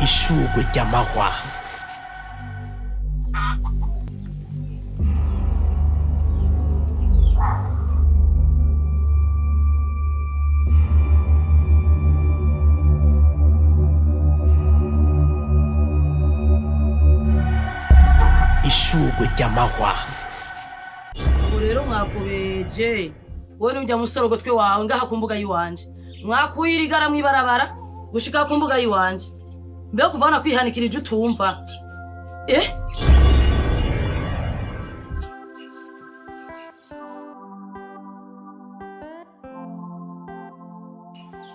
Ishugwe ry'amahwa. Ishugwe ry'amahwa. Ubu rero mwakubeje, wowe n'ujya musorogotwe wawe ngaha ku mbuga y'iwanje, mwakuye irigara mw'ibarabara gushika ku mbuga y'iwanje. Mbega kuva hano kwihanikirije utumva eh?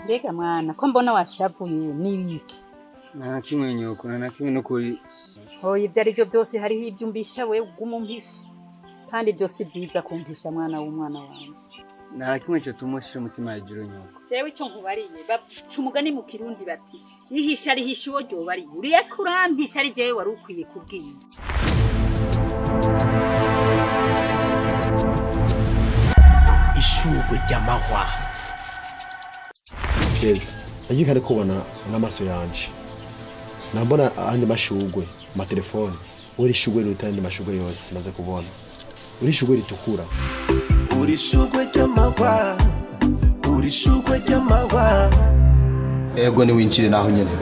Mbega mwana, ko mbona washavuye, n'ibiki? Nta na kimwe, nyoko, nta na kimwe n'ukuri. Hoya, ibyo ari byo byose hariho ibyo umbisha, we uguma umpisha, kandi ibyo si byiza kumpisha, mwana w'umwana wanjye. Nta na kimwe cyotuma ushira umutima hejuru, nyoko. Jewe icyo nkubariye, baca umugani mu Kirundi bati: "Ihisha rihisha uwo ryobariye." Uriye ko urampisha, ari jewe wari ukwiye kubwira. Ishugwe ry'amahwa. Keza, nagiye kare kubona n'amaso yanje, nambona andi mashugwe amatelefone, uri ishugwe riruta ayandi mashugwe yose maze kubona, uri ishugwe ritukura. Uri shugwe ry'amahwa, uri shugwe ry'amahwa. Ego, niwinjire naho nyene.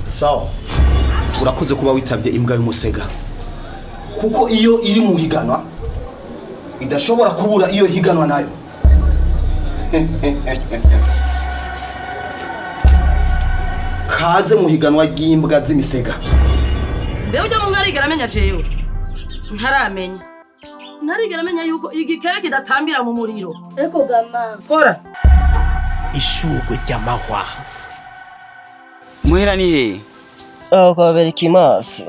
Sawa, urakoze kuba witavye imbwa y'umusega, kuko iyo iri mu higanwa idashobora kubura iyo higanwa nayo. Kaze mu higanwa ry'imbwa z'imisega. Mbega ujya mu ntarigera amenya jewe ntaramenya, ntarigera amenya yuko igikere kidatambira mu muriro. Ariko gama. Kora. Ishugwe ry'amahwa. Muhera ni hehe? Aho kwa Berikimasi.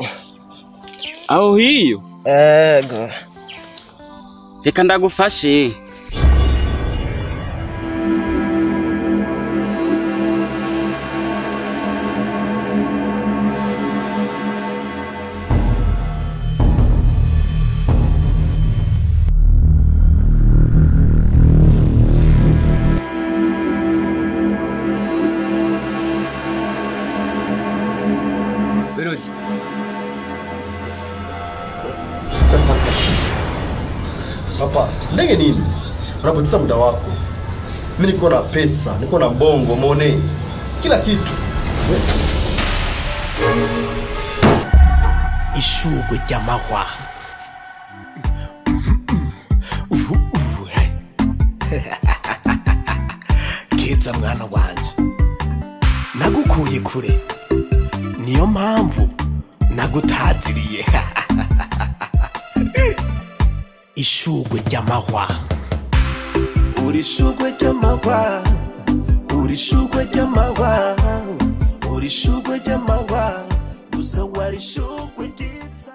Aho hiyo? Ego. Reka ndagufashe. Melody. Papa, ndege nini? Unapoteza muda wako. Mimi niko na pesa, niko na bongo money, kila kitu. Ishugwe ry'amahwa. Keza mwana wanje, nagukuye kure, niyo mpamvu nagutaziriye ishugwe ry'amahwa. Uri shugwe ry'amahwa, uri shugwe ry'amahwa, uri shugwe ry'amahwa, gusa wari shugwe ryiza.